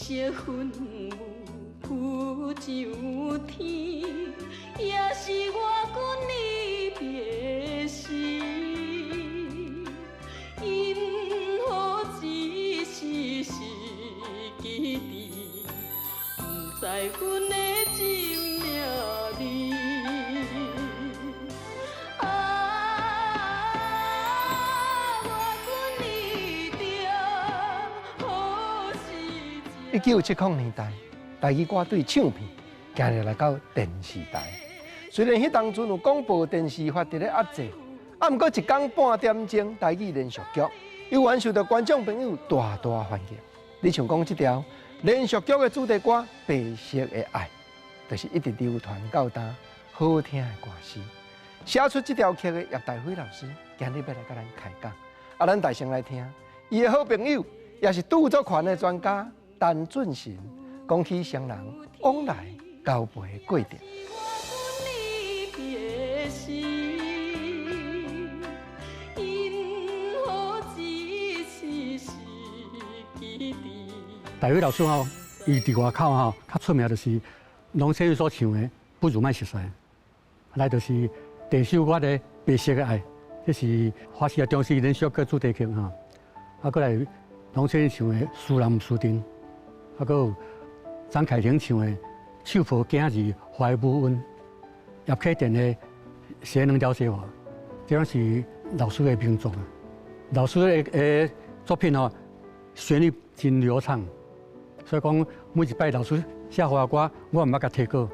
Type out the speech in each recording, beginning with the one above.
色雲霧浮上天，也是我阮離別時，因何一時時記得，不知阮的真名字。啊，我阮離著好時節。1970年代，台語歌對唱片行入來到電視台。雖然彼當陣有廣播電視法佇咧壓制，啊，毋過一工半點鐘台語連續劇，猶原受到觀眾朋友大大歡迎。你像講這條連續劇的主題歌《白色的愛》，就是一直流傳到今好聽的歌詞。寫出這條曲的葉大輝老師，今日欲來佮咱開講。啊，咱大聲來聽，伊的好朋友，也是著作權的專家陳俊神，講起雙人往來交陪的過程。離別時，因何一時時記得。大輝老師吼，伊佇外口吼較出名就是龍千玉所唱的《不如莫熟似》，來就是第二首我的《白色的愛》，這是華視中視連續劇主題曲吼。啊，閣來龍千玉唱的《輸人毋輸陣》，啊，閣有張凱婷唱的《手抱囝兒懷母恩》，葉啟田的《誰能了解我》，這攏是老師的名作啊。老師的作品吼，旋律真流暢，所以講每一擺老師寫予我歌，我毋捌共提過，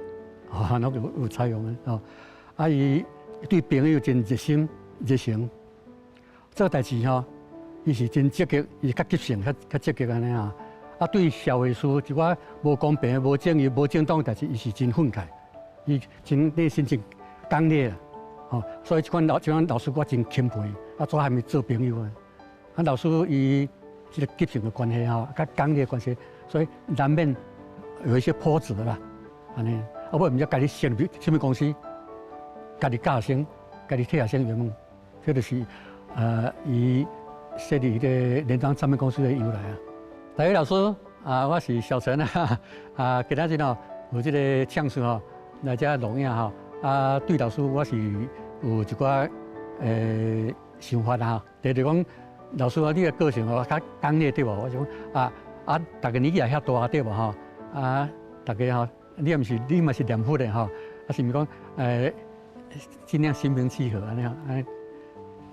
吼，攏有採用的吼。啊，伊對朋友真熱心熱誠，做代誌吼，伊是真積極，伊較急性，較較積極按呢啊。啊，對社會事一寡無公平、無正義、無正當的代誌，伊是真憤慨，伊真內心真剛烈啦，吼。所以這款老師我真欽佩，啊，做和伊做朋友啊。啊，老師伊這個急性的關係吼，較剛烈的關係，所以難免有一些波折啦，按呢。啊，尾毋才家己成立啥物公司，家己教學生，家己替學生圓夢，這就是伊設立這個連莊唱片公司的由來啊。大輝老師啊，我是小陳啊，啊，今仔日吼有這個唱詞吼來遮錄影吼，啊，對老師我是有一寡想法啦。第一就講老師啊，你的個性吼較剛烈對無？我想講啊啊，逐家年紀也遐大對無吼？啊，逐家吼，你也毋是你嘛是念佛的吼，啊是毋是講盡量心平氣和按呢，按呢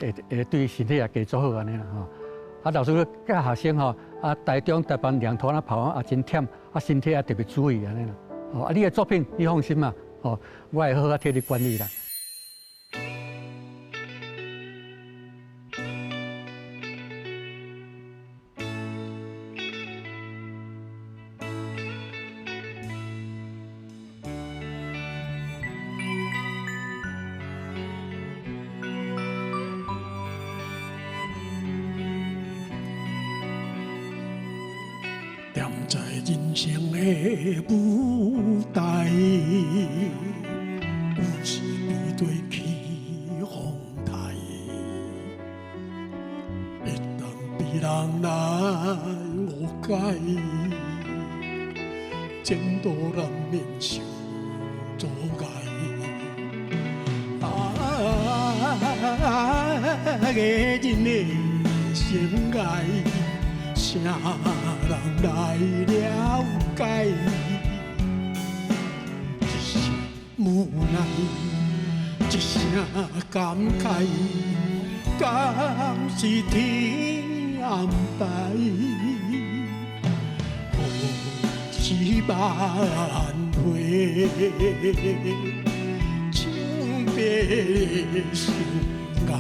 會會對身體也加做好按呢啦吼。啊，老師教學生吼，啊，台中、台北兩頭仔跑啊，真忝，啊，身體也特別注意按呢啦。哦，啊，你的作品你放心啦，哦，我會好好替你管理啦。踮在人生的舞台，有時面對起風台，會當被人來誤解，前途難免受阻礙。啊，藝人的生涯，啥人來了解？一聲無奈，一聲感慨，敢是天安排？何時挽回？唱白心愛。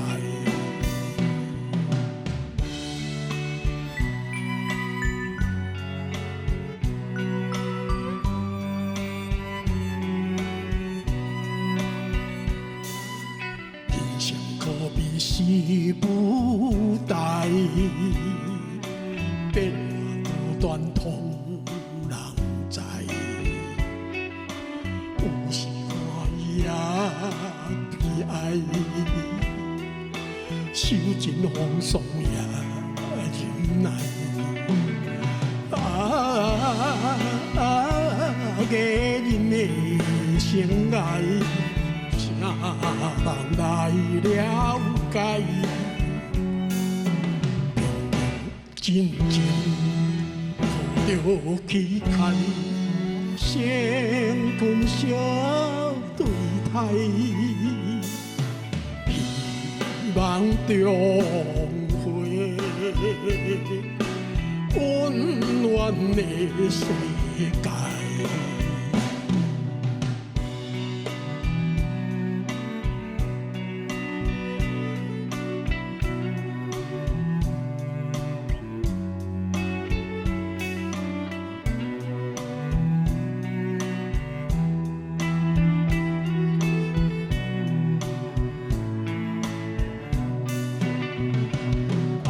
人生可比是舞台，變化不斷通人知。有時歡喜也悲哀，受盡風霜也忍耐。啊。艺人的生涯，啥人来了解？平平静静靠著起开，先君相对待，希望重回温暖的世界。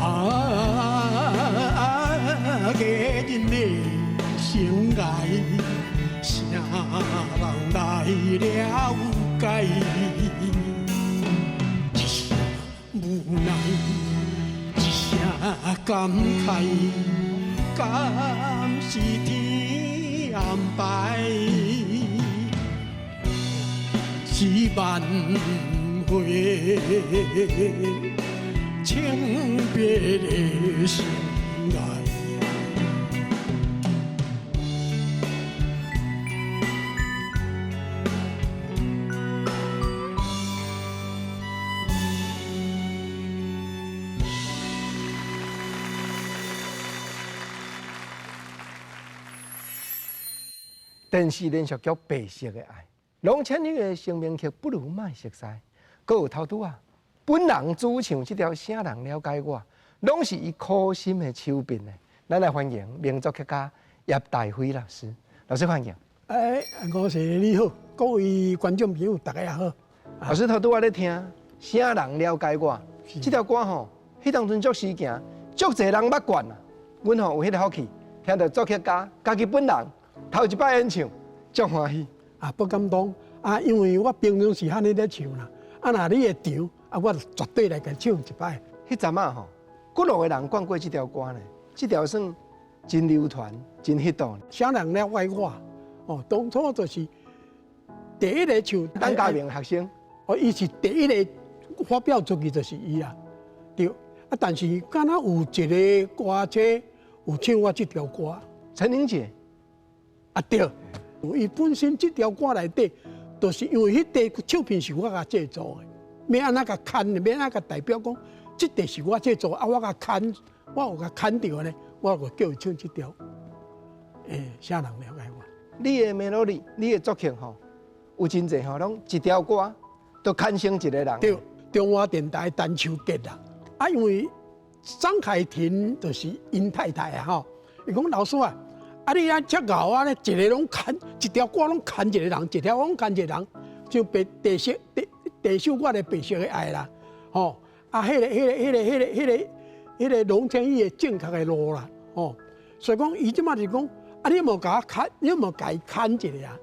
啊，艺人的生涯，啥人来了解？一声无奈，一声感慨，敢是天安排？是万回清白的生涯。电视连续剧《白色的爱》，龙千里的成名曲不如莫熟似，阁有头拄仔本人主唱这条《啥人了解我》，拢是伊苦心的手笔呢。咱来欢迎名作曲家叶大辉老师，老师欢迎。哎，吴先生你好，各位观众朋友大家好。老师头拄仔咧听《啥人了解我》这条歌吼，彼当阵足时行，足济人捌惯啊。阮吼有彼个福气，听到作曲家家己本人头一摆演唱，足欢喜。啊，不敢当啊，因为我平常时按呢咧唱啦，啊，若你会场，啊，我就绝对来共唱一摆。彼阵仔吼，几落个人灌过这条歌呢？这条算真流传，真彼道。啥人了解我？哦，当初就是第一个唱陈家明学生，哦，伊是第一个发表出去就是伊啊，对。啊，但是敢若有一个歌手有唱我这条歌，陈玲姐。啊对，伊本身这条歌内底，就是因为彼块唱片是我共制作的，欲按怎共牵，欲按怎共代表讲，这块是我制作，啊，我共牵，我有共牵著呢，我就叫伊唱这条。啥人了解我？你的 melody，你的作曲吼，有真济吼，拢一条歌都牵成一个人。对，中华电台陈秋杰啦，啊，因为张凯婷就是𪜶太太啊吼，伊讲老师啊。啊！你按遮𠢕啊咧，一个拢牵，一条歌拢牵一个人，一条拢牵一个人，就白白色第第首我的白色的爱啦，吼！啊，彼个龙千语的正确的路啦，吼！所以讲，伊这马是讲，啊，你无共我牵，你无共伊牵一下啊？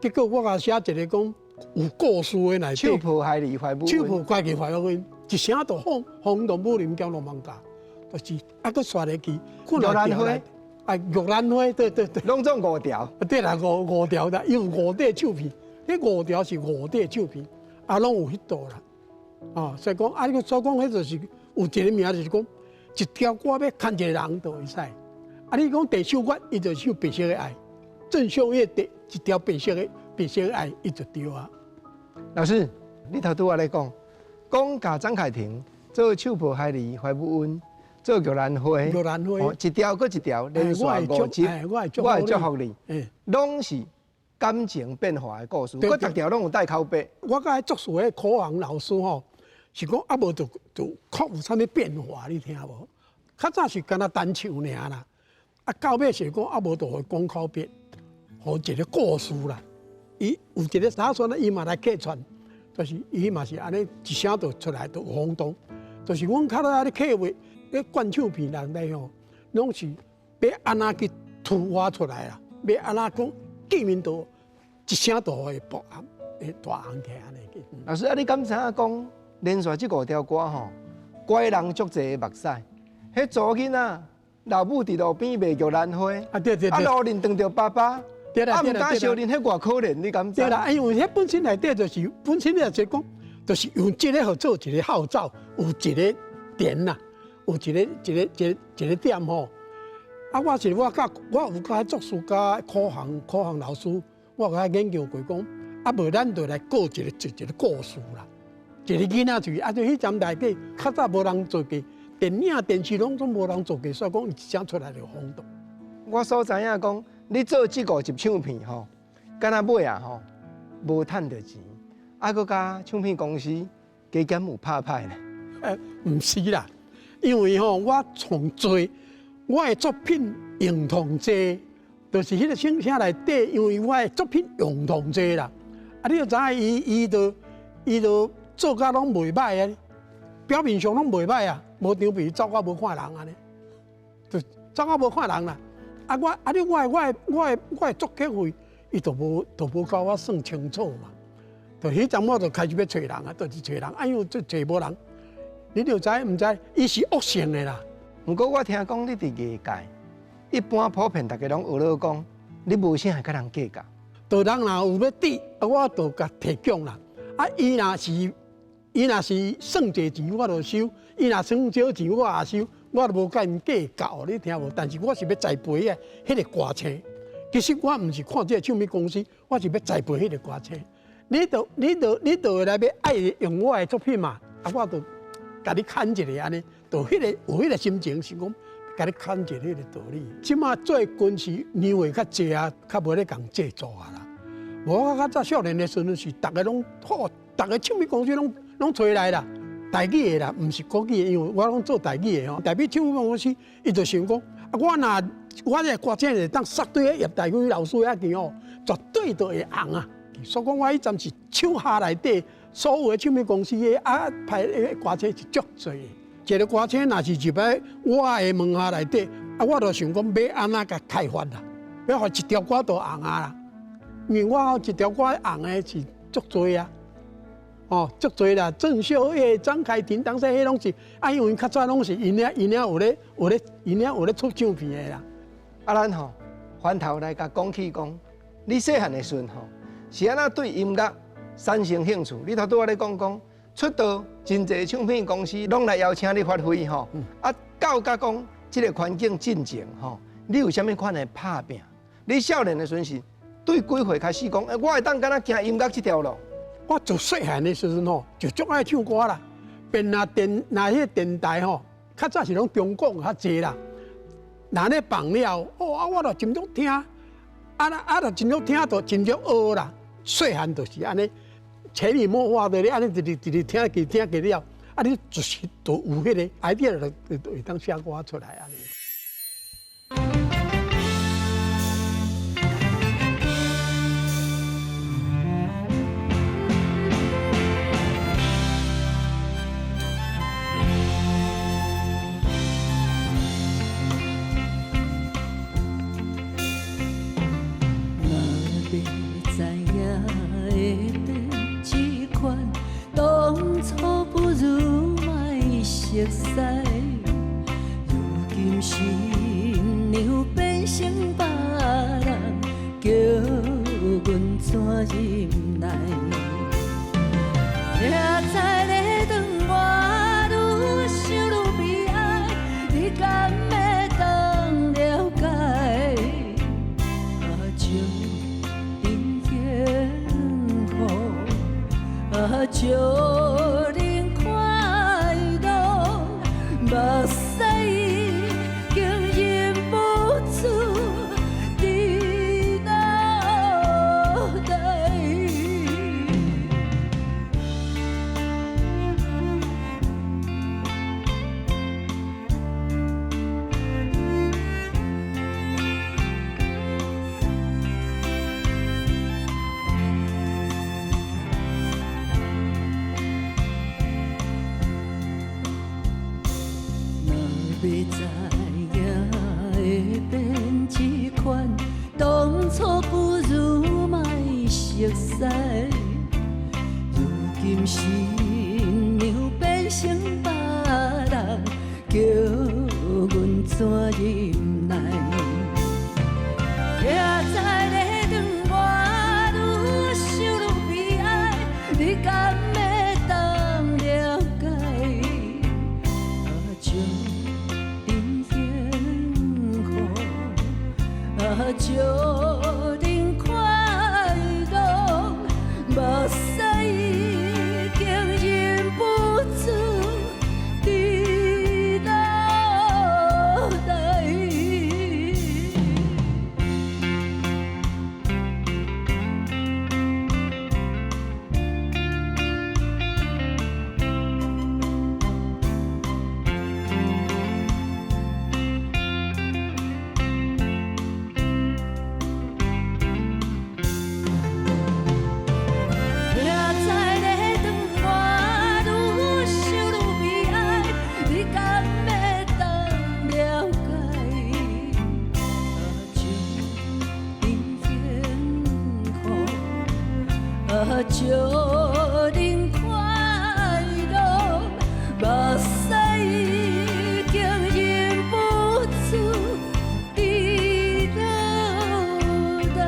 结果我共写一个讲有故事的内底，手抱孩儿怀母，手抱孩儿怀母恩，一声就轰轰动武林兼罗网架，就是啊，阁煞入去，玉兰花。啊，玉兰花，对对对，拢总五条，对啦，五条啦，伊有五块唱片，彼五条是五块唱片，啊，拢有彼道啦，啊，所以讲，啊，所以讲，彼就是有一个名，就是讲一条歌欲牵一个人就会使。啊，你讲第首歌，伊就唱白色的爱，郑秀月第一条白色的爱，伊就对啊。老师，你头拄仔咧讲，讲共张凯婷做手抱孩儿怀母恩。做玉兰花，玉兰花，一条阁一条，连续五集，我会祝福你，拢是感情变化的故事，阁逐条拢有带口白。我佮作词的口行老师吼，是讲啊无就确有啥物变化，你听无？较早是干焦单唱尔啦，啊到尾是讲啊无就予讲口白，予一个故事啦。伊有一个打算，伊嘛来客串，就是伊嘛是按呢一声就出来就有轰动，就是阮较早咧客话。咧灌唱片内底吼，拢是欲按怎去突发出来啦？欲按怎讲见面都一声就会爆红，会大红起按呢。老师啊，你敢知影讲连续这五条歌吼，拐人足济的目屎？彼查某囡仔老母伫路边卖玉兰花，啊对对对，啊路面撞著爸爸，對啦，啊，毋敢相認，彼偌可憐，你敢知？對啦，因為彼本身內底就是本身就是講，就是用這個去做一個號召，有一個點啦，有一個一個一個一個點吼。啊，我是我佮我有佮作詞佮考行考行老師，我有佮研究過講，啊，無咱就來過一個一一個故事啦，一個囡仔就是啊，就彼陣內底較早無人做過，電影電視攏總無人做過，所以講伊一張出來就轟動。我所知影講，你做這五集唱片吼，敢若尾啊吼，無趁著錢，啊，閣佮唱片公司加減有拍歹咧。毋是啦，因為吼我創作我的作品用途濟，就是彼個唱片內底，因為我的作品用途濟啦。啊，你就知影伊伊就伊就做甲攏袂歹啊，表面上攏袂歹啊，無張皮走甲無看人按呢，就走甲無看人啦。啊，我啊你我的我的我的我的作曲費，伊就無就無共我算清楚嘛。就彼陣我就開始欲揣人啊，就是揣人，哎喲，這揣無人，你就知毋知？伊是惡性的啦。毋過我聽講你佇藝界，一般普遍大家攏學咧講，你無啥會佮人計較。就人若有欲抵，啊，我就共提供啦。啊，伊若是伊若是算濟錢，我就收；伊若算少錢，我也收。我都無佮𪜶計較，你聽無？但是我是欲栽培的彼個歌星。其實我毋是看這個唱片公司，我是欲栽培彼個歌星。你就你就你就會來欲愛用我的作品嘛？啊，我就共你牽一下按呢，就彼個有彼個心情是講，共你牽一下彼個道理。這馬做軍事年歲較濟啊，較無咧共製作啊啦。無我較早少年的時陣是，逐个攏好，逐个唱片公司攏攏揣來啦。台語的啦，毋是國語的，因為我攏做台語的吼。台語唱片公司，伊就想講，啊，我若我這個歌星會當殺對葉大輝老師遐去吼，絕對就會紅啊。所以講，我彼陣是手下內底所有的唱片公司的啊派的歌星是足濟的。一個歌星若是入來我的門下內底，啊，我就想講欲按怎共開發啦，欲予一條歌就紅啊啦。因為我一條歌紅的是足濟啊。哦，足濟啦！鄭秀月、張凱婷，當時彼攏是啊，因為較早攏是𪜶遐𪜶遐有咧有咧𪜶遐有咧出唱片的啦。啊，咱吼翻頭來共講起講，你細漢的時陣吼，是按怎對音樂產生興趣？你頭拄仔咧講講出道，真濟唱片公司攏來邀請你發揮吼。啊，到甲講這個環境進前吼，你有啥物款的拍拚？你少年的時陣是對幾歲開始講？欸，我會當敢若行音樂這條路？我自細漢的時陣吼，就足愛唱歌啦。便若電若彼個電台吼，較早是攏中廣較濟啦。若咧放了，哦啊，我就真足聽，啊啊，就真足聽，就真足學啦。細漢就是按呢，潛移默化的咧，按呢一直一直聽，一直聽過了，啊，你就是就有彼個 idea 就就會當寫歌出來按呢。當初不如莫熟似，如今新娘變成別人，叫阮怎忍耐？徛在咧等我，愈想愈悲哀，你敢會當了解？啊，情恁幸福，啊，祝恁快樂，目屎已經忍不住直流來。若欲知影會變這款，當初不如莫熟似。如今新娘變成別人，叫阮怎忍耐？徛在咧等祝恁快樂，目屎已經忍不住佇落來。徛在咧窗外，愈想愈悲哀，你敢會當了解？啊，祝恁幸福，啊，祝恁快樂，目屎已經忍不住佇落來。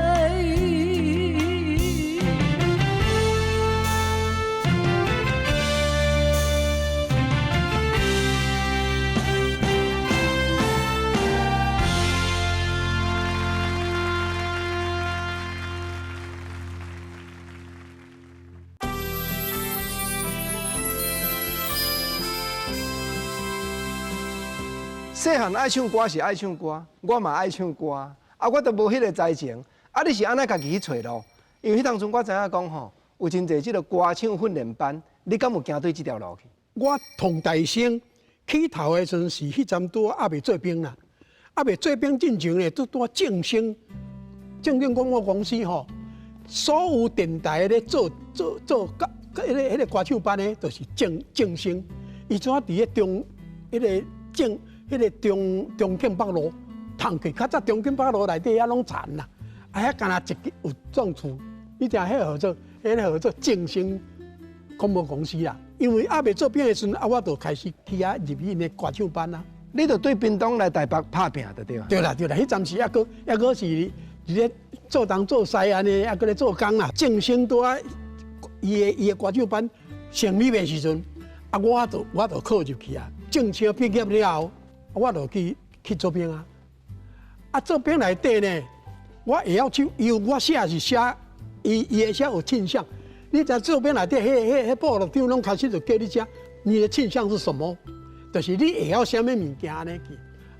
細漢愛唱歌是愛唱歌，我嘛愛唱歌，啊，我都無彼個才情。啊，你是按怎家己去揣路？因為彼當陣我知影講吼，有真濟這個歌唱訓練班，你敢有行對這條路去？我童大生起頭的時陣是彼陣拄仔猶未做兵啦，猶未做兵進前咧，拄拄仔正聲正聲廣播公司吼，所有電台咧做做做歌，彼個歌手班咧，就是正正聲。伊怎佇咧中彼個正彼個中中慶北路，通去較早中慶北路內底遐攏田啦，啊遐敢若一間有棟厝，你知影彼個號做彼個號做正聲廣播公司啦。因為猶未做兵的時陣，啊，我就開始去遐入去那歌唱班啦。你就對屏東來台北拍拚就對啊。對啦對啦，彼陣時猶閣猶閣是佇咧做東做西按呢，猶閣咧做工啦。正聲拄仔伊的歌唱班成立的時陣，啊，我就考入去啊。正聲畢業了後，我就去做兵啊。啊，做兵內底呢，我會曉唱，因為我寫是寫，伊會寫有傾向。你在做兵內底，彼部落長攏開始就叫你寫，你的傾向是什麼？就是你會曉啥物物件呢？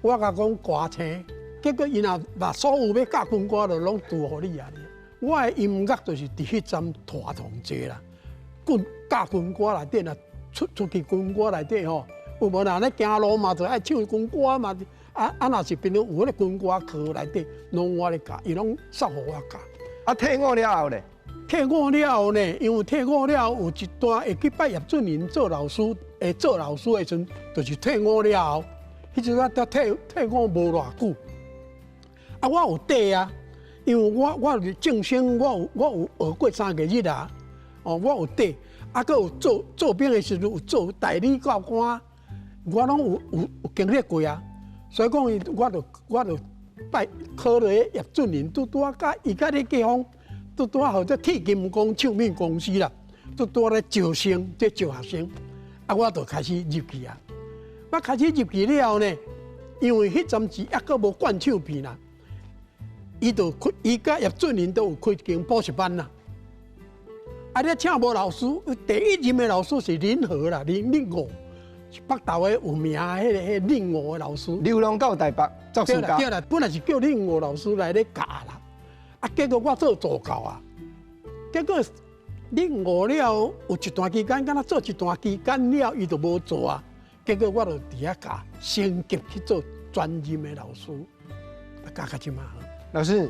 我共講歌星，結果伊若把所有欲教軍歌就攏拄予你啊！我的音樂就是佇彼陣拖堂濟啦，軍教軍歌內底若出去軍歌內底吼，有無人咧行路嘛，就愛唱軍歌嘛。啊啊，若是平常有彼個軍歌課內底，攏我咧教，伊攏送予我教。啊，退伍了後咧？退伍了後呢，因為退伍了後有一段會去拜葉俊麟做老師，會做老師的時陣，就是退伍了後，彼陣我才退伍無偌久。啊，我有底啊，因為我是正聲，我有學過3個月啊，哦，我有底，啊，閣有做兵的時陣有做代理教官，我攏有經歷過啊，所以講伊我就拜考落葉俊麟，拄拄仔佮伊佮咧街坊。拄拄仔號做鐵金剛唱片公司啦，拄拄仔咧招生，這招學生，啊，我就開始入去啊。我開始入去了後呢，因為彼陣時猶閣無灌唱片啦，伊就開，伊佮葉俊麟都有開一間補習班啦。啊，你請無老師，第一任的老師是林和啦，林五，是北投的有名的彼個林五的老師。流浪到台北作暑假。對啦，本來是叫林五老師來咧教啦。啊！結果我做助教啊，結果領悟了後有一段期間，敢若做一段期間了，伊就無做啊。結果我就佇遐教，升級去做專任的老師，啊，教到這馬。老師，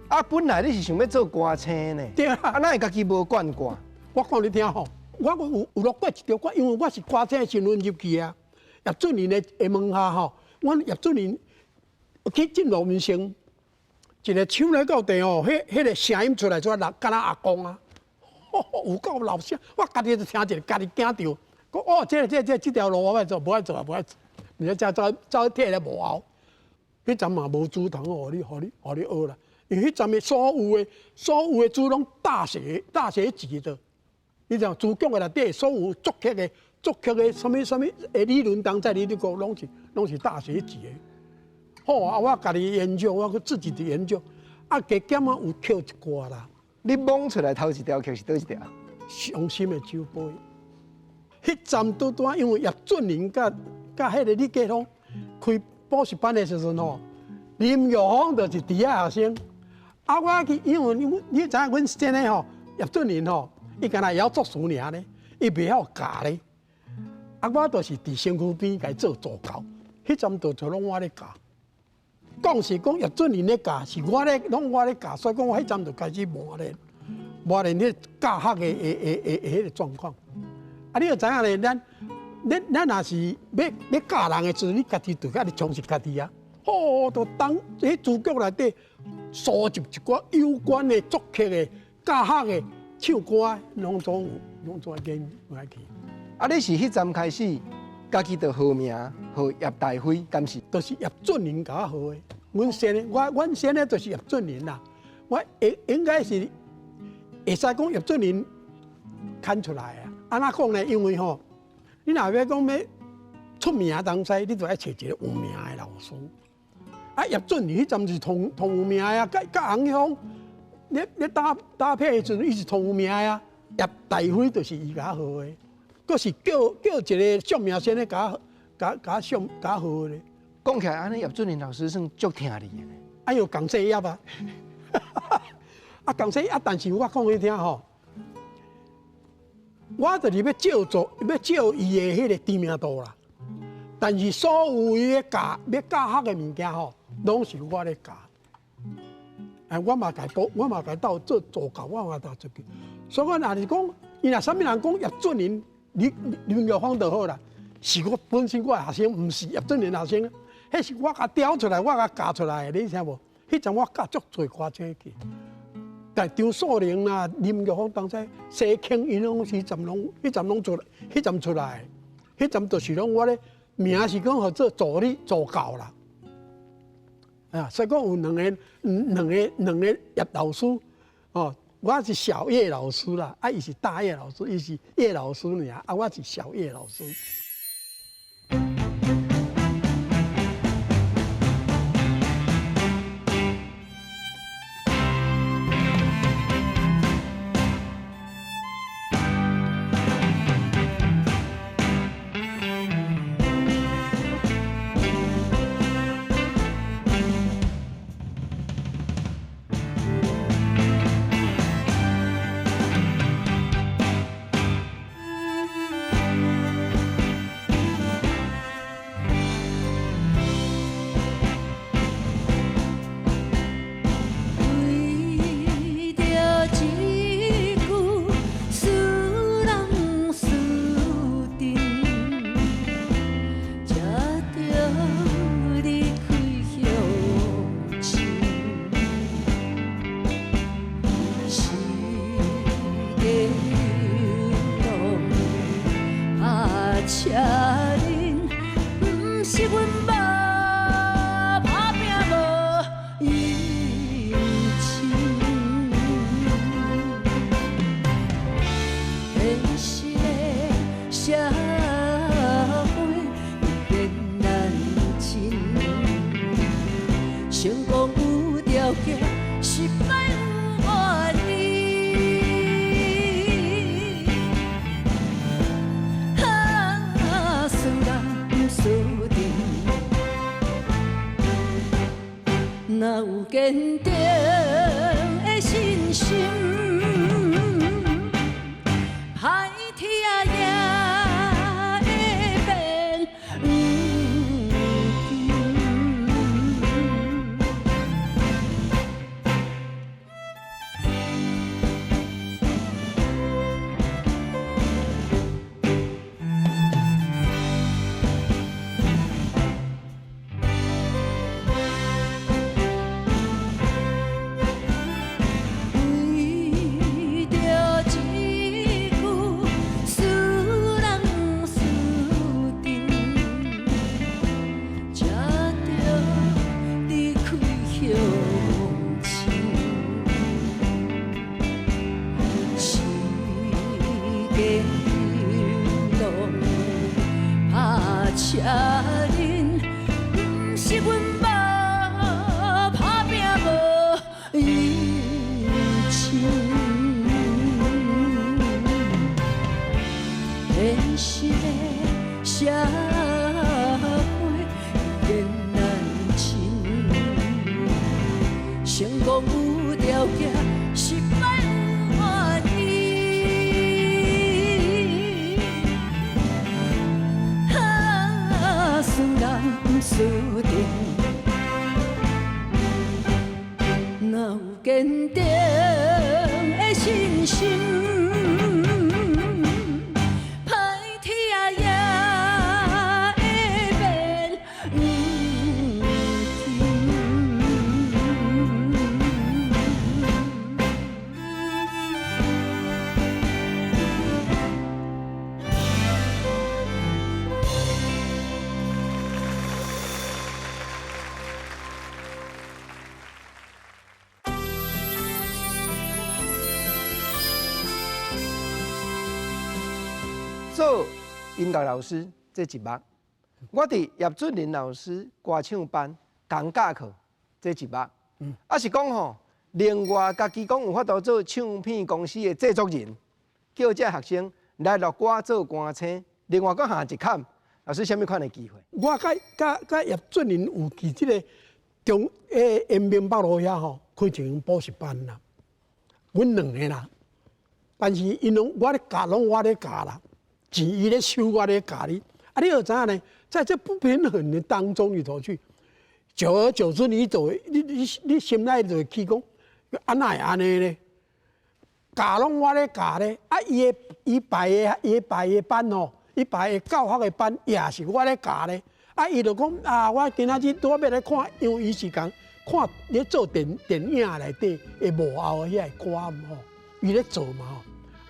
啊，本來你是想欲做歌星呢？對啊。啊，哪會家己無貫歌？我講你聽吼，我有落過一條歌，因為我是歌星的身份入去啊。葉俊麟的門下吼，阮葉俊麟去進入民生。一個唱來到地吼，彼個聲音出來，就敢若阿公啊，有夠老聲。我家己就聽一下，家己驚著，講哦，這條路我欲做，無愛做啊，無愛做。而且走走退來幕後，彼陣嘛無主堂，予你學啦。因為彼陣的所有的主攏大學級的，你知影？主講的內底所有作曲的，啥物啥物的理論當在你咧講，攏是大學級的。好啊，我家己研究，我自己的研究，啊，加减啊有扣一寡啦。你摸出來頭一條曲是佗一條？傷心的酒杯。彼陣拄拄因為葉俊麟佮彼个李繼峰開補習班的時陣吼，林玉芳就是佇遐學生。啊，我去，因為你知影阮先生吼，葉俊麟吼，伊敢若會曉作詞爾呢，伊袂曉教咧。啊，我就是佇身軀邊共伊做助教，彼陣就攏我咧教。講是講葉俊麟咧教，是我咧攏我咧教，所以講我彼陣就開始磨練，磨練彼教學的彼個狀況。啊，你就知影咧，咱若是欲教人的時陣，你家己就愛充實家己啊。好，就當彼書局內底收集一寡有關的作曲的、教學的、唱歌的，攏總有，攏總愛跟來去。啊，你是彼陣開始，家己就號名號葉大輝，敢是？就是葉俊麟共我號的。阮先的，阮先的就是葉俊麟啦。我應該是會使講葉俊麟牽出來啊。按怎講呢？因為吼，你若欲講欲出名東西，你就愛揣一個有名的老師。啊，葉俊麟彼陣是同有名啊，佮洪一峰，咧搭配的時陣，伊是同有名啊。葉大輝就是伊共我號的，閣是叫一個相名先生共我號的。講起來，按呢葉俊麟老師算足疼你的。啊，又共姓葉啊，啊共姓葉，但是我講予你聽吼，我就是欲照做，欲照伊的彼個知名度啦。但是所有伊咧教、欲教學的物件吼，攏是我咧教。哎，我嘛共補，我嘛共鬥做助教，我嘛鬥出去。所以我若是講，伊若啥物人講葉俊麟、林玉芳就好啦。是我本身我學生，毋是葉俊麟學生，彼是我共調出來，我共教出來的，你聽無？彼陣我教足濟歌仔去，但張素玲啦、林玉芳當初西坑，𪜶攏是陣攏，彼陣攏出來，彼陣出來，彼陣就是攏我咧名是講號做助理助教啦。啊，所以講有兩個葉老師，哦，我是小葉老師啦，啊，伊是大葉老師，伊是葉老師爾，啊，我是小葉老師。堅定的信心，歹天也會變黃金。為著一句思人思定，才著離開鄉親。世間路拍車輪，毋是阮無。行，失敗有原因。啊，輸人毋輸陣，若有堅定的信心，歹天也會變黃金。做音樂老師這一幕，我佇葉俊麟老師歌唱班共教課這一幕，啊是講吼，另外家己講有法度做唱片公司的製作人，叫這學生來錄歌做歌星，另外閣下一坎，老師啥物款的機會？我佮佮佮葉俊麟有去這个中延平北路遐吼開一間補習班啦，阮兩个啦，但是𪜶攏我咧教，攏我咧教啦。錢伊咧收，我咧教你。啊，你就知影呢？在這不平衡的當中裡頭去，久而久之，你就會你你你心內就會起講，啊哪會按呢咧？教攏我咧教咧，啊伊的伊排的伊排的班吼，伊排的教學的班也是我咧教咧。啊，伊就講啊，我今仔日拄仔欲來看，因為伊是講看咧做電電影內底的幕後遐个歌吼，伊咧做嘛吼。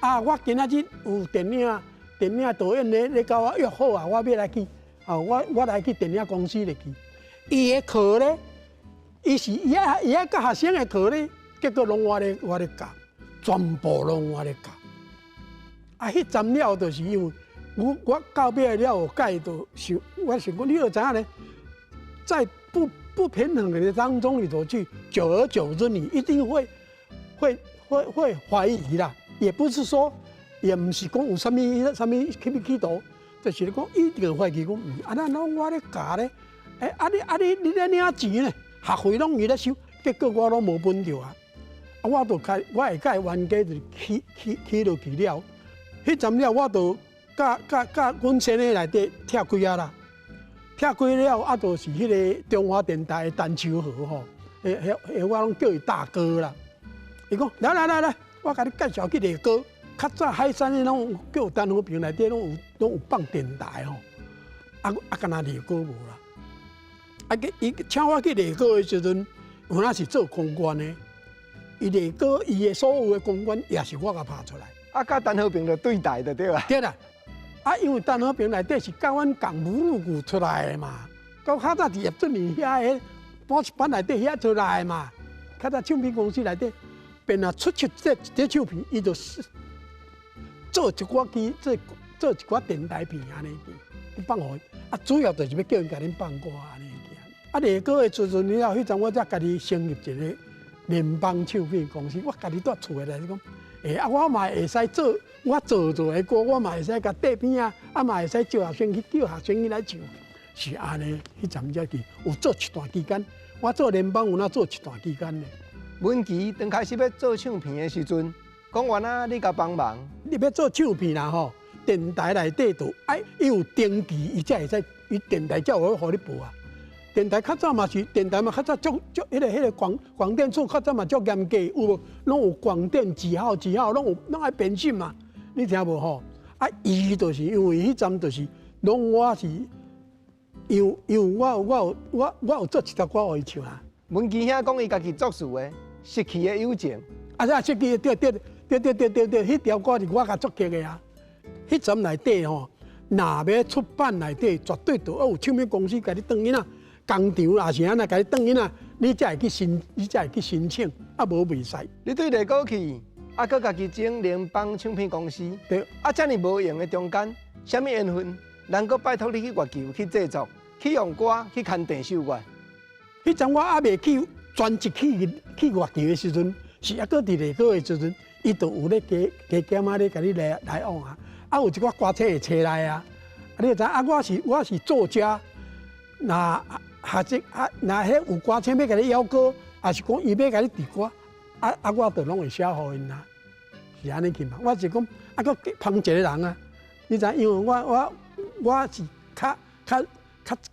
啊，我今仔日有電影。電影導演咧咧共我約好啊，我欲來去，啊，我我來去電影公司咧去。伊的課咧，伊是伊愛伊愛教學生的課咧，結果攏我咧我咧教，全部攏我咧教。啊，彼陣了就是因為我我到尾了有改就想，我想講你著知影咧，在不不平衡的當中裡頭去，久而久之，你一定會會會會懷疑啦，也不是說。也毋是講有啥物啥物去欲企圖，就是咧講一定會懷疑講，啊咱攏我咧教咧，欸啊你啊你你咧領錢咧，學費攏伊咧收，結果我攏無分著啊！啊我就開我會佮伊冤家就起起起落去了，彼陣了我就佮佮佮阮先生內底拆開啊啦，拆開了啊，就是彼个中華電台的陳秋和吼，彼彼彼我攏叫伊大哥啦。伊講來來來來，我共你介紹去麗歌。較早海山的攏有叫陳和平內底攏有攏有放電台吼，啊啊，敢若麗歌無啦。啊，伊請我去麗歌的時陣，有影是做公關的。伊麗歌伊的所有的公關也是我共拍出來。啊，佮陳和平就對台就對啊。對啦，啊，因為陳和平內底是佮阮仝母乳骨出來的嘛，到較早佇葉俊麟遐个補習班內底遐出來的嘛，較早唱片公司內底，變啊出出這這唱片，伊就是。做一寡機，做做一寡電台片按呢去放予伊，啊，主要就是欲叫𪜶共恁放歌按呢去。啊，麗歌的時陣了後，彼陣我才家己成立一个聯邦唱片公司，我家己蹛厝內來講，欸啊，我嘛會使做，我做做的歌，我嘛會使共綴片啊，啊嘛會使招學生去叫學生去來唱，是按呢。彼陣才去有做一段期間，我做聯邦有影做一段期間咧。文琪剛開始欲做唱片的時陣。講完啊，你共幫忙。你欲做唱片啦吼，電台內底就愛伊有登記，伊才會使，伊電台才有予你報啊。電台較早嘛是，電台嘛較早足足，彼個彼個廣廣電處較早嘛足嚴格，有無？攏有廣電幾號幾號，攏有攏愛編審嘛。你聽無吼？啊，伊就是因為彼陣就是攏我是，因為因為我有我有我我有做一首歌予伊唱啊。文琪兄講伊家己作詞的，失去的友情。啊，這失去的對對。對對對對對，彼條歌是我共作曲的啊。彼陣內底吼，若欲出版內底，絕對著愛有唱片公司共你轉去啦，工廠也是按呢共你轉去啦，你才會去申，你才會去申請，啊無袂使。你對麗歌去，啊閣家己整聯邦唱片公司，對，啊遮爾無閒的中間，啥物緣分，人閣拜託你去月球去製作，去用歌去牽鄭秀月。彼陣我猶未去專職去去月球的時陣，是猶閣佇麗歌的時陣。伊就有咧加加減仔咧，共你來來往啊！啊，有一寡歌星會揣來啊！啊，你就知啊，我是我是作家，若學者啊，若彼有歌星欲共你邀歌，抑是講伊欲共你填歌，啊啊，我就攏會寫予𪜶啊，是按呢去嘛。我是講啊，閣捧一個人啊，你知影？因為我是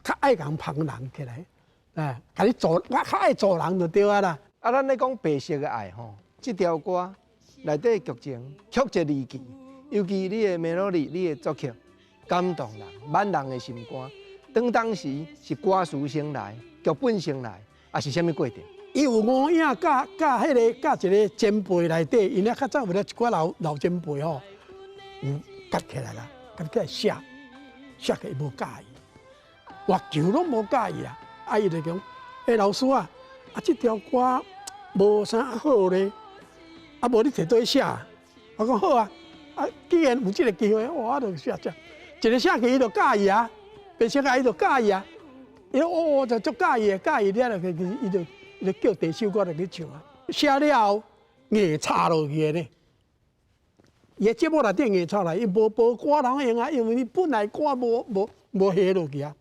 較愛共捧人起來，哎，共你做，我較愛做人就對啊啦。啊，咱咧講白色的愛吼，這條歌內底劇情曲折離奇，尤其你的 melody，你的作曲感動人，滿人的心肝。當時是歌詞先來，劇本先來，抑是啥物過程？伊有吳影佮佮彼个佮一个前輩內底，𪜶咧較早有咧一寡老老前輩吼，有夾起來啦，夾起來寫，寫起伊無佮意，月球攏無佮意啊！啊，伊就講，欸，老師啊，啊，這條歌無啥好咧，啊，無你提倒去寫。我講好啊，啊，既然有這个機會，我就寫寫，一个寫起伊就佮意啊，白色啊，伊就佮意啊，伊講哦，就足佮意的，佮意了就伊就叫第首歌就去唱啊，寫了後硬插落去的呢。伊的節目內底硬插來，伊無歌通用啊，因為伊本來歌無下落去啊，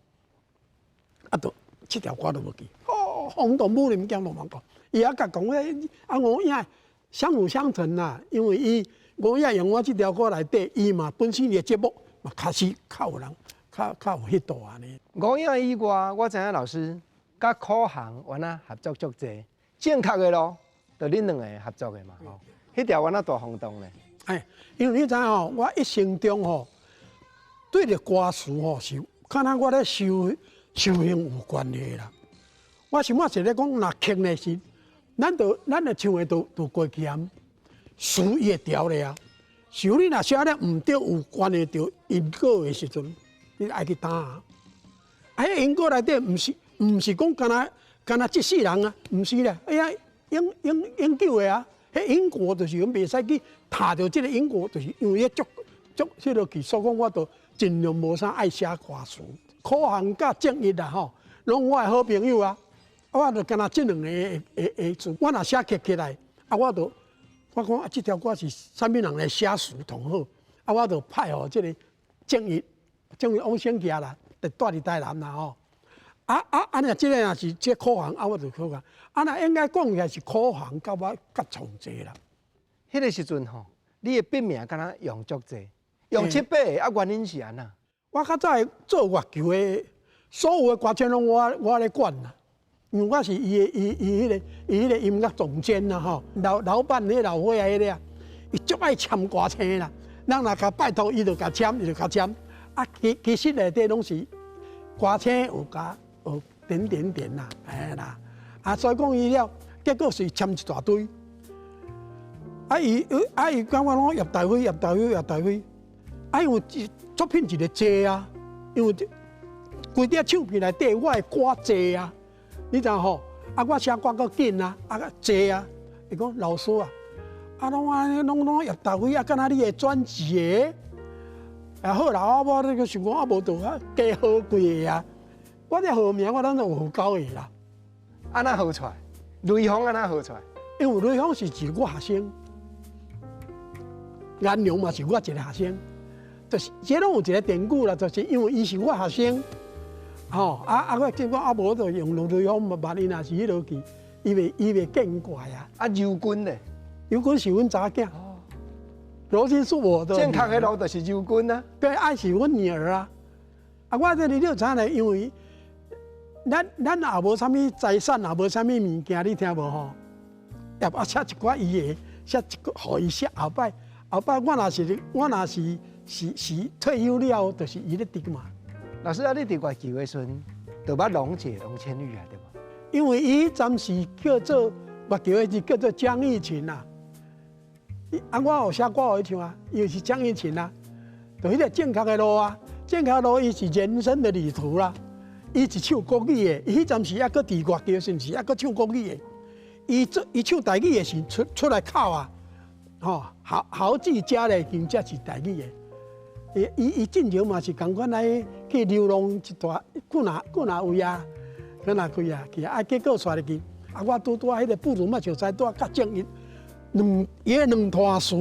啊，就這條歌都無去。哦，轟動武林間攏茫講，伊也共講咧，啊，吳影相輔相成啦，因為伊吳影用我這條歌內底，伊嘛本身伊的節目嘛開始較有人較有彼度按呢。吳影以外，我知影老師佮苦行原來合作足濟，正確的路，就恁兩個合作的嘛吼。彼條原來大轟動咧。哎，因為你知影吼，我一生中吼對著歌詞吼是，敢若我咧修行有關係啦。我想我是咧講，若曲呢是，咱就唱的都過去啊，詞伊會調咧啊。像你若寫了毋對，有關係著因果的時陣，你愛去擔啊。啊，彼因果內底毋是講敢若這世人啊，毋是啦，哎呀，永久的啊。彼因果就是講袂使去踏著這个因果，就是因為足足彼落去，所以講我都盡量無啥愛寫歌詞。苦行佮正義啦吼，攏我的好朋友啊。我就敢若這兩個會做，我若寫曲起來，啊，我就我講啊，這條歌是啥物人來寫詞上好，啊，我就派予這个正義，正義王勝傑啦，就住佇台南啦吼。啊啊啊！若這个若是這苦行，啊，我就苦行。啊，若應該講起來是苦行，佮我較創濟啦。彼个時陣吼，你的筆名敢若用足濟，用七八个，啊，原因是按怎？我較早做月球的，所有的歌星攏我咧管啦，因為我是伊的伊伊彼个伊彼个音樂總監啦吼，老闆彼老伙仔彼个啊，伊足愛簽歌星啦，咱若共拜託伊就共簽，伊就共簽。啊，其實內底攏是歌星有共有點點點啦，嘿啦，啊，所以講伊了，結果是簽一大堆。啊伊感覺攏葉大輝、葉大輝、葉大輝，啊，因為作品一個濟啊，因為規張唱片內底我的歌濟啊，你知吼？啊，我寫歌閣緊啊，啊濟啊。伊講老師啊，啊攏按呢攏葉大輝啊，敢若你的專輯的？啊好啦，我這個想講啊，無就啊加號幾个啊。我這號名我攏總有九個啦。按怎號出來？雷鋒按怎號出來？因為雷鋒是一個學生，顏良嘛是我一個學生，就是這攏有一個典故啦，就是因為伊是我學生，吼啊啊！我見講啊，無就用雷鋒嘛，萬一若是彼落去，伊袂見怪啊。啊，柔君咧？柔君是阮查囝，柔君是我的。正確的路就是柔君啊。對，啊是阮女兒啊。啊，我這裡你有知影咧，因為咱也無啥物財產，也無啥物物件，你聽無吼？啊，寫一寡伊的，寫一個，予伊寫後擺，後擺我若是退休了後，就是伊咧挃嘛。老師啊，你佇月球的時陣，就捌龍姐龍千玉啊，對無？因為伊暫時叫做月球的是叫做江玉琴啦。啊，我有寫歌予伊唱啊，伊就是江玉琴啊，就彼个正確的路啊，正確的路伊是人生的旅途啦。伊是唱國語的，伊彼陣時猶閣佇月球，是毋是猶閣唱國語的？伊唱台語的時出來口啊，吼，好幾家咧，已經才是台語的。伊進前嘛是仝款來去流浪一段，幾若位啊，幾若幾啊去啊，結果煞入去，啊，我拄拄仔彼个不如嘛就知拄仔佮正伊兩伊个兩段詞，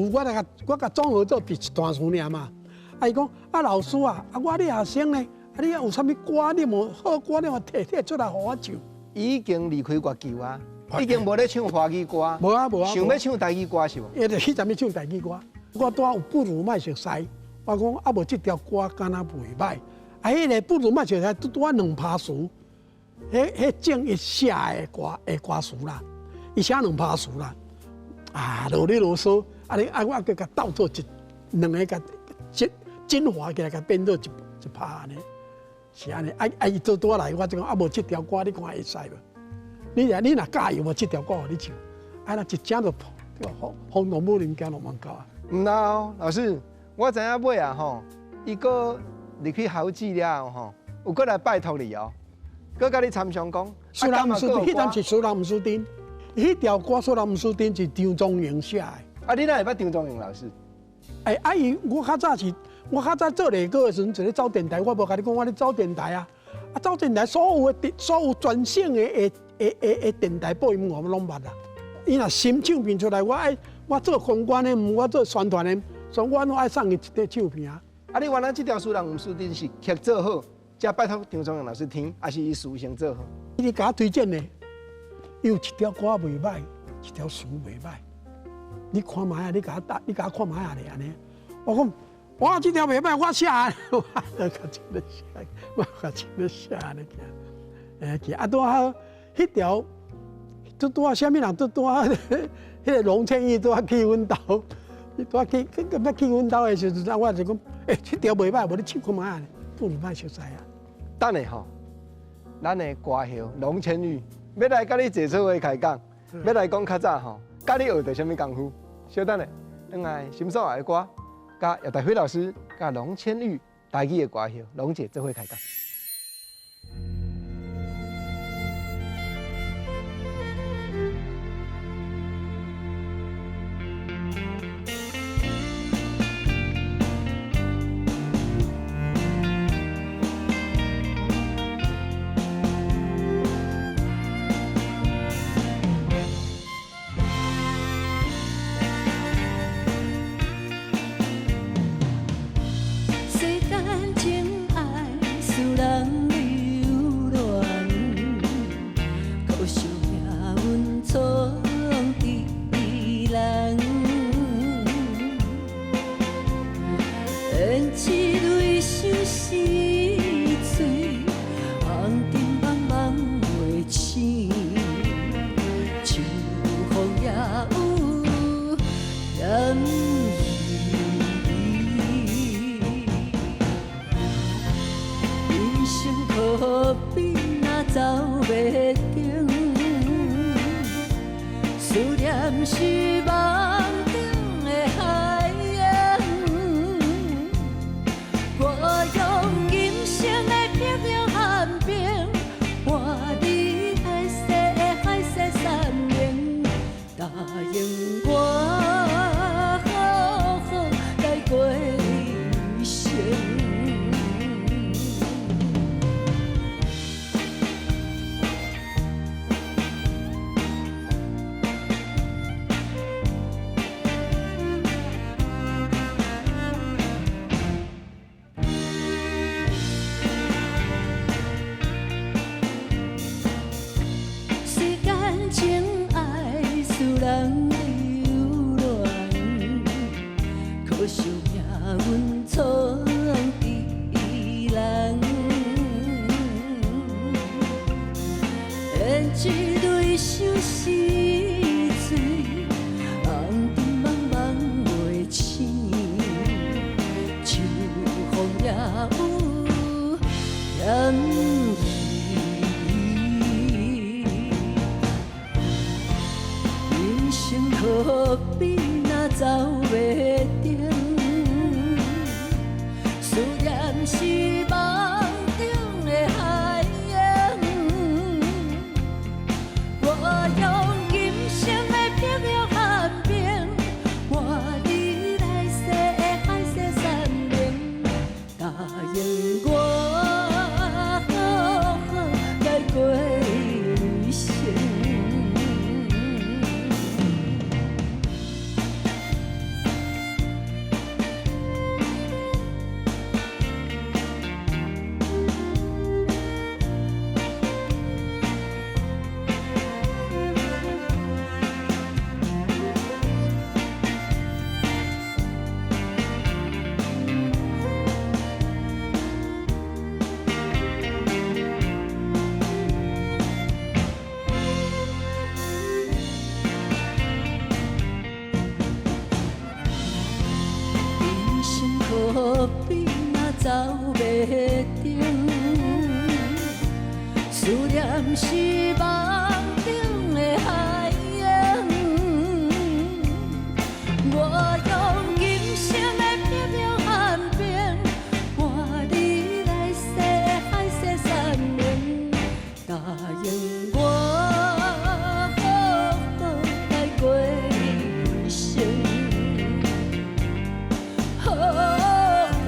我共綜合做一段詞爾嘛。啊，伊講啊，老師啊，啊我你學生呢？啊你有啥物歌你無好歌你嘛提提出來予我唱。伊已經離開月球啊，已經無咧唱華語歌，無啊無啊，想欲唱台語歌是無？伊就彼陣欲唱台語歌，我拄仔有不如莫熟似，我講啊無這條歌敢若袂䆀，啊，彼个不如莫熟似拄拄仔兩拍詞，彼正一寫的歌的歌詞啦，伊寫兩拍詞啦，啊，囉里囉嗦，啊你啊我閣共鬥做一兩个共精精華起來，共變做一一拍按呢，是按呢，啊啊伊拄拄仔來，我就講啊無這條歌你看會使無？你若你若佮意，我這條歌予你唱，啊若一正就轟轟動武林行落門口啊！毋啦哦，老師，我知影尾啊吼，伊閣入去考試了後吼，有閣來拜託你哦，閣共你參詳講。蘇人毋輸陣，彼陣是蘇人毋輸陣，彼條歌蘇人毋輸陣是張宗榮寫的。啊，你哪會捌張宗榮老師？欸，啊伊，我較早是，我較早做內閣的時陣，一咧走電台，我無共你講，我咧走電台啊，啊走電台所有的所有全省的的的的的電台播音我攏捌啦。伊若新唱片出來，我愛我做公關的，毋我做宣傳的，所以我攏愛送伊一塊唱片啊。啊，你原來這條詩人吳淑珍是曲做好，才拜託張宗榮老師聽，還是伊詞先做好？伊共我推薦的，伊有一條歌袂䆀，一條詞袂䆀。你看覓啊？你共我答，你共我看覓啊？咧按呢？我講，我這條袂䆀，我寫，我就較真咧寫，我較真咧寫按呢爾。欸，啊，拄好，彼條，拄拄仔啥物人拄拄仔，彼个龍千玉拄仔去阮兜，伊拄仔去去欲去阮兜的時陣，我就講，欸，這條袂䆀，無你試看覓啊？不如莫熟似啊。等下吼，咱的歌后龍千玉欲來佮你坐做伙開講，欲來講較早吼，佮你學著啥物功夫？稍等下，轉來心所愛的歌，佮葉大輝老師、佮龍千玉台語的歌后龍姐做伙開講。世間情愛使人留戀，可惜命運創治人。胭脂淚相思醉，紅燈茫茫袂醒，秋風也有嫌魚。人生可比若走馬燈，思念是夢中的海洋。我用今生的碧玉和冰，換你來世的海誓山盟，答應我好好來過一生。世間情愛使人留戀，可惜命運創治人。胭脂淚相思醉，紅燈茫茫袂醒，秋風也有嫌魚。人生可比若走馬燈，思念是夢中的海洋。我用今生的碧玉和冰，換你來世的海誓山盟，答應我好好來過一生。思念是夢中的海洋。我用今生的拼命和拼，換你來世海誓山盟，答應我好好來過一生，好好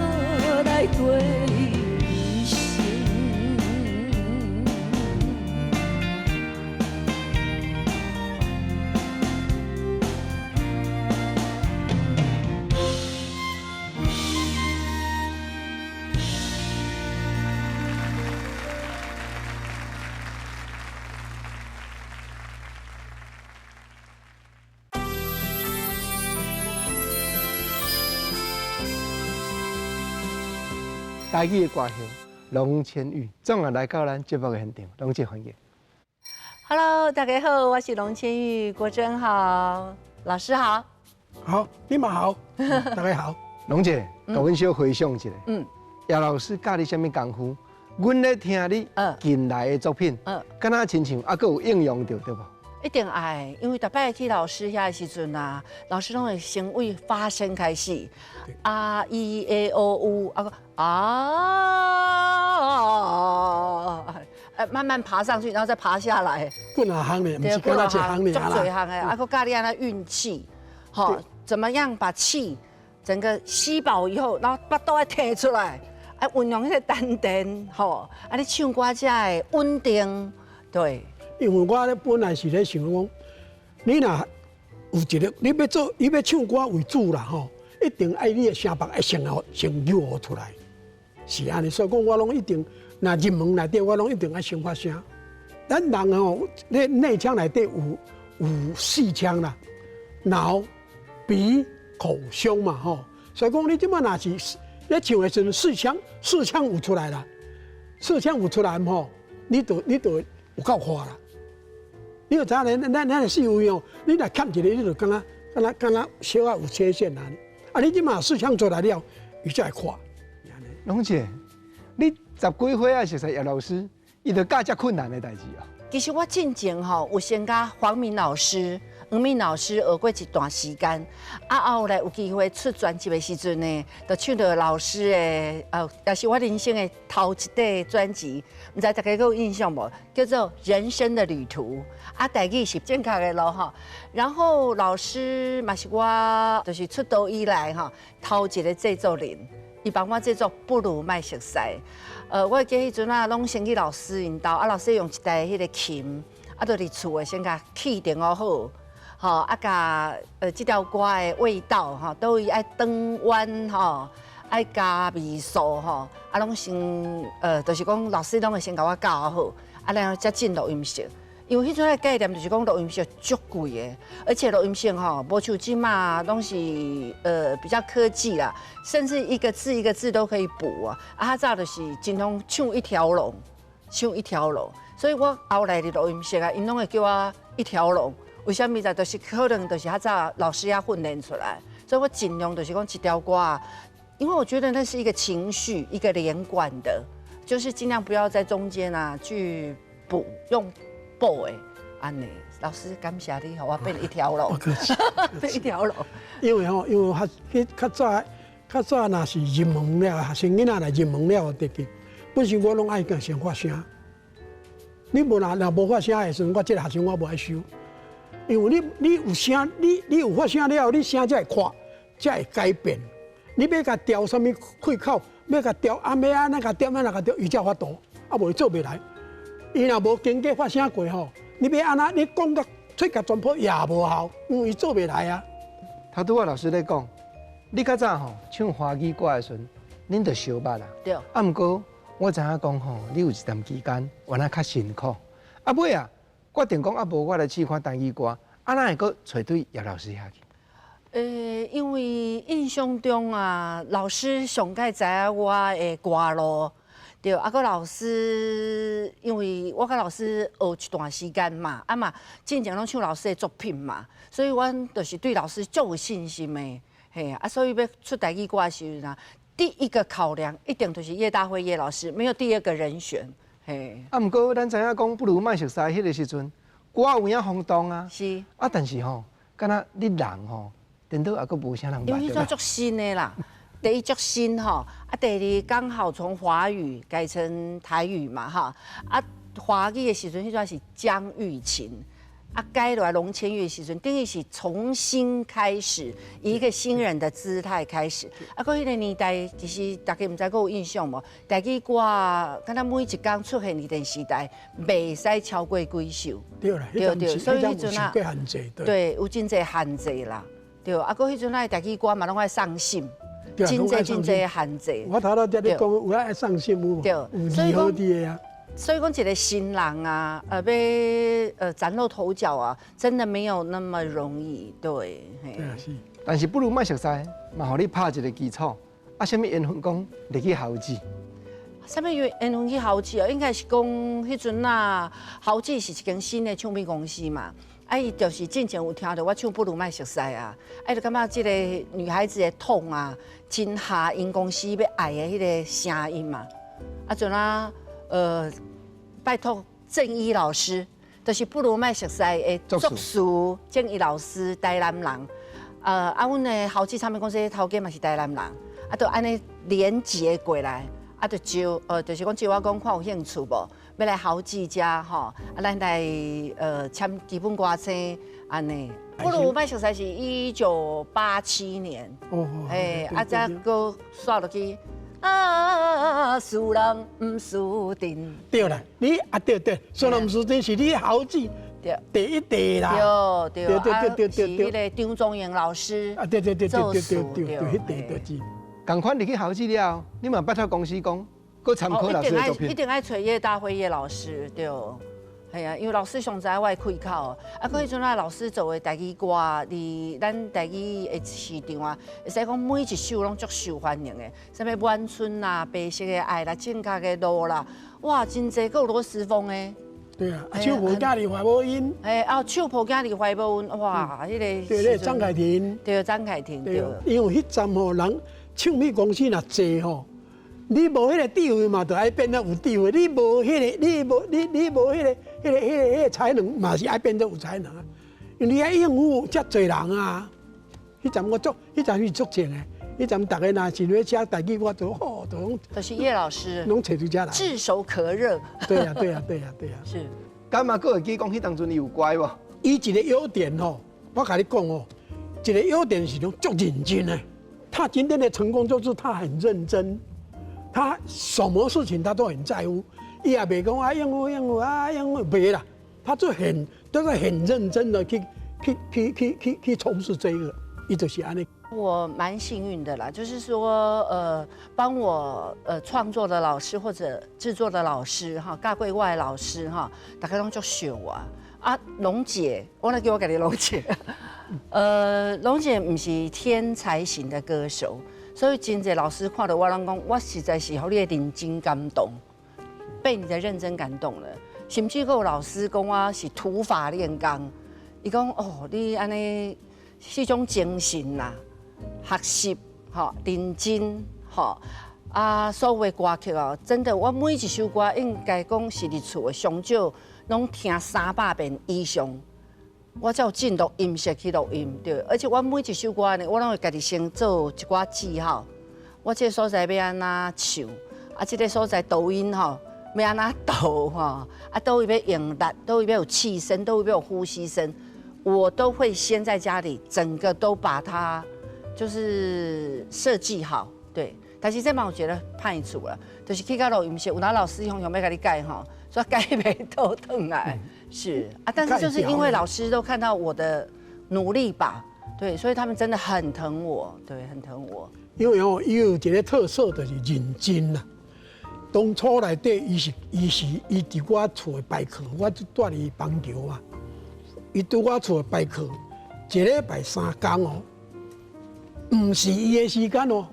來過一生。台語的歌后龍千玉總也來到咱節目的現場，龍姐歡迎。 Hello，大家好，我是龍千玉，國珍好，老師好。好，你嘛好，大家好。龍姐，共阮小回想一下，葉老師教你啥物功夫？阮咧聽你近來的作品，敢若親像猶閣有應用著，對無？一定愛，因為逐擺去老師遐的時陣啊，老師攏會先為發聲開始，啊 E A O U 啊個啊，慢慢爬上去，然後再爬下來。幾若項呢，毋是干焦一項爾足濟項的，啊，閣教你按怎運氣，吼，怎麼樣把氣整個吸飽以後，然後腹肚愛提出來，啊，運用彼個丹田，吼，啊，你唱歌才會穩定，對。因為我咧本來是咧想講，你若有一個，你欲做，你欲唱歌為主啦吼，一定愛你的聲白愛先予先扭予出來，是按呢。所以講我攏一定，若入門內底我攏一定愛先發聲。咱人吼，咧內腔內底有四腔啦，腦、鼻、口、胸嘛吼。所以講你這擺若是咧唱的時陣，四腔有出來啦，四腔有出來吼，你就有夠快啦。你就知影咧，咱的四位哦，你若欠一個，你就感覺小可有缺陷啊。啊，你這馬四腔出來了，伊才會快。龍姐，你十幾歲啊，熟似葉老師，伊就教遮困難的代誌哦。其實我進前吼有先佮黃明老師、黃明老師學過一段時間，啊後來有機會出專輯的時陣呢，就唱著老師的，也是我人生的頭一塊專輯，毋知大家閣有印象無？叫做《人生的旅途》，啊，台語是正確的咯吼。然後老師嘛是我，就是出道以來吼，頭一個製作人，伊幫我製作《不如莫熟似》。我會記彼陣啊，攏先去老師𪜶兜，啊，老師用一台彼個琴，啊，就佇厝的先共氣定好，吼，啊，共這條歌的味道，吼，佗位愛轉彎，吼，愛加味素，吼，啊，攏先，就是講老師攏會先共我教好，啊，然後才進錄音室。因為彼陣的概念就是講錄音室足貴的，而且錄音室吼，無像這馬攏是比較科技啦，甚至一個字一個字都可以補啊。啊，較早就是盡量唱一條龍，唱一條龍。所以我後來佇錄音室啊，𪜶攏會叫我一條龍。為啥物？就是可能就是較早老師遐訓練出來，所以我盡量就是講一條歌啊，因為我覺得那是一個情緒，一個連貫的，就是盡量不要在中間啊去補用。補的，按呢，老師感謝你，予我變一條龍，變一條龍。因為吼，因為較早，若是入門了，學生囡仔來入門了，得去。本身我攏愛共先發聲。你無若無發聲的時陣，我這個學生我無愛收。因為你有聲，你有發聲了，你聲才會闊，才會改變。你欲共調啥物氣口，欲共調啊，欲按怎共調，按怎共調，伊才有法度，啊無伊做袂來。伊若無經過發聲過吼，你欲按怎？你講甲吹甲全部也無效，因為伊做袂來啊。頭拄仔老師咧講，你較早吼唱華語歌的時陣，恁就相捌啦。對。啊，毋過我知影講吼，你有一段期間原來較辛苦。啊，尾啊，決定講啊，無我來試看台語歌，啊，哪會閣揣對葉老師遐去？因為印象中啊，老師上蓋知影我的歌路。對，啊，閣老師，因為我佮老師學一段時間嘛，啊嘛，進前攏唱老師的作品嘛，所以阮就是對老師足有信心的，嘿，啊，所以欲出台語歌的時陣啊，第一個考量一定就是葉大輝葉老師，沒有第二個人選，嘿。啊，毋過咱知影講，不如莫熟似彼個時陣，歌有影轟動啊。啊，但是吼，敢若你人吼，顛倒也閣無啥人因為彼陣足新的啦，第一足新吼，啊，第二剛好從華語改成台語嘛，哈，啊，華語的時陣，彼陣是江玉琴。啊，改落來龍千玉的時陣，等於是重新開始，以一個新人的姿態開始。啊，閣彼個年代，其實大家毋知閣有印象無？台語歌敢若每一工出現佇電視台，袂使超過幾首。對啦，對對，所以彼陣啊，限制，對，有真濟限制啦。對，啊，閣彼陣啊，台語歌嘛攏愛送審，真濟真濟限制。我頭拄仔你講有愛送審有無？對，所以講。所以講，一個新人啊，欲嶄露頭角啊，真的沒有那麼容易，對。對啊，是。但是不如莫熟似，嘛，予你拍一個基礎。啊，啥物緣分講入去豪子？啥物緣分去豪子哦？應該是講彼陣啊，豪子是一間新的唱片公司嘛。啊，伊就是進前有聽著我唱不如莫熟似啊，啊，就感覺這個女孩子的痛啊，真合𪜶公司欲愛的彼个聲音嘛。啊，陣啊，拜託鄭一老師，就是不如莫熟似的作詞鄭一老師，台南人。啊，阮的豪子唱片公司的頭家嘛是台南人，啊，就按呢連結過來，啊，就招，就是講招我講看有興趣無，欲來豪子遮吼，啊，咱來簽基本歌星按呢。不如莫熟似是1987年，嘿，啊，才閣煞落去。啊，輸人毋輸陣。對啦，你啊對對，輸人毋輸陣是你豪子第一塊啦。對對對對對，是彼个張宗營老師。啊對對對對對對對，彼塊就是。仝款入去豪子了後，你嘛拜託公司講，閣參考老師的作品。一定愛揣葉大輝葉老師，對。係啊，因為老師上知我的開口，啊，閣彼陣啊，老師做的台語歌，佇咱台語的市場啊，會使講每一首攏足受歡迎的，啥物晚春啦、白色的愛啦、正確的路啦，哇，真濟，閣有羅時豐的。對啊，啊，手抱囝兒懷某恩。哎，啊，手抱囝兒懷某恩，哇，彼個。對咧，張凱婷。對，張凱婷。對。因為彼陣吼人唱片公司若濟吼。你無彼个智慧嘛，就愛變做有智慧；你無彼个，你無你你無彼个、彼个、彼个、彼个才能，嘛是愛變做有才能啊。因為你愛應付遮濟人啊。彼陣我足，彼陣是足正的。彼陣逐家若是欲寫台語，我就吼，就攏。就是葉老師。攏揣出遮來。炙手可熱。對啊，對啊，對啊，對啊。是。敢嘛閣會記講，彼當陣伊有乖無？伊一个優點吼，我共你講哦，一个優點是講足認真的。他今天的成功就是他很認真。他什麼事情他都很在乎，伊也袂講啊應付應付啊應付，袂啦，他就很都是很認真的去去去去去去從事這個，伊就是按呢。我蠻幸運的啦，就是說，幫我創作的老師或者製作的老師哈，教過我的老師哈，大家攏足惜我啊。龍姐，我來叫我家己龍姐，龍姐毋是天才型的歌手。所以真濟老師看著我攏講，我實在是予你的認真感動，被你的認真感動了。甚至閣有老師講我是土法煉鋼，伊講哦，你按呢彼種精神啦，學習吼認真吼啊，所有的歌曲哦，真的我每一首歌應該講是佇厝的上少攏聽300遍以上。我才有進錄音室去錄音，對，而且我每一首歌呢，我攏會家己先做一寡記號。我這个所在欲按怎唱，啊，這个所在抖音吼欲按怎抖吼，啊，佗位欲用力，佗位欲有氣聲，佗位欲有呼吸聲，我都會先在家裡整個都把它就是設計好，對。但是這嘛有一个歹處啦，就是去到錄音室，有當老師雄雄欲共你改吼，煞改袂倒轉來，是啊，但是就是因為老師都看到我的努力吧，對，所以他們真的很疼我，對，很疼我。因為哦，伊有一个特色就是認真啦。當初內底，伊是伊是伊佇我厝的排課，我就蹛佇板橋嘛。伊佇我厝的排課，一禮拜3工哦，毋是伊的時間哦，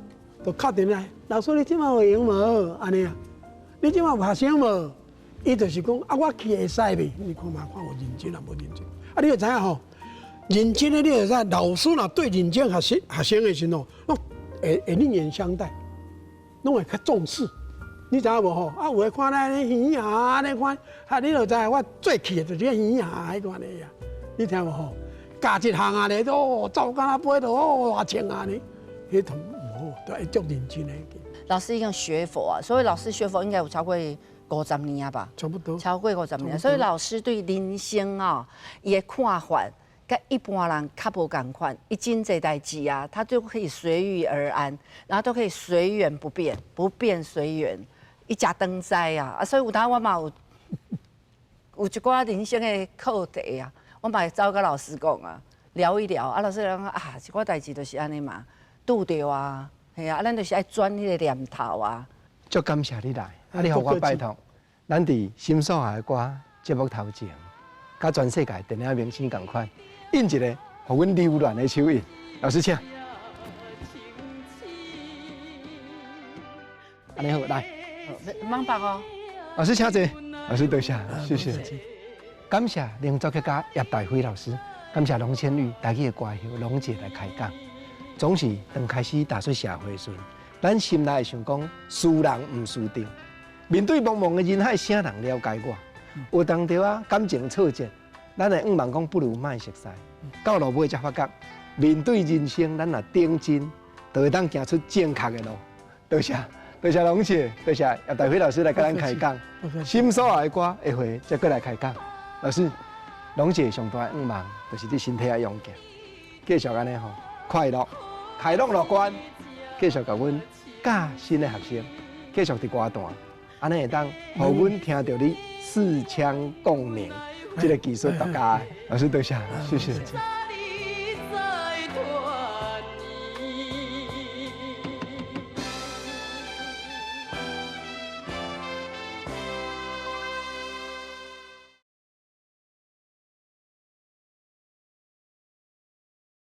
就敲電話，老師你這馬有閒無？按呢啊，你這馬有學生無？伊就是講啊，我去會使袂？你看嘛，看有認真抑無認真？啊，你就知影吼，認真的你就知，老師若對認真學生學生的時陣，攏會會另眼相待，攏會較重視。你知影無吼？啊，有的看咧耳啊，按呢看，啊，你就知我最氣的就是耳啊，彼款的啊。你聽無吼？教一項啊咧，哦，走敢若飛到哦，偌穿啊呢，彼同無好，都會足認真的。老師已經學佛啊，所以老師學佛應該有超過50年啊吧？差不多。超過五十年，所以老師對人生啊，伊的看法，佮一般人較無仝款。伊真濟代誌啊，他都可以隨遇而安，然後都可以隨緣不變，不變隨緣。伊誠當知啊，啊，所以有當我嘛有有一寡人生的課題啊，我嘛會走佮老師講啊，聊一聊。啊，老師講啊，一寡代誌就是按呢嘛，拄著啊，嘿啊，啊，咱就是愛轉彼個念頭啊。足感謝你來，啊，你予我拜託，咱佇心所愛的歌節目頭前，佮全世界電影明星仝款，印一個予阮留戀的手印。老師請。按呢好，來。茫白哦。老師請坐，老師多謝，謝謝。感謝名作曲家葉大輝老師，感謝龍倩玉台語的歌后龍姐來開講。總是當開始踏出社會時，咱心內會想講，輸人毋輸陣。面對茫茫的人海，啥人了解我？有當著啊，感情挫折，咱會向望講不如莫熟似。到落尾才發覺，面對人生，咱若頂真，就會當行出正確的路。多謝。多謝龍姐，多謝葉大輝老師來佮咱開講。心所愛的歌，下回再閣來開講。老師，龍姐上大的願望就是你身體愛勇健，繼續按呢吼，快樂、開朗、樂觀，繼續共阮教新的學生，繼續佇歌壇，按呢會當予阮聽著你四腔共鳴，這個技術獨家。老師多謝，謝謝。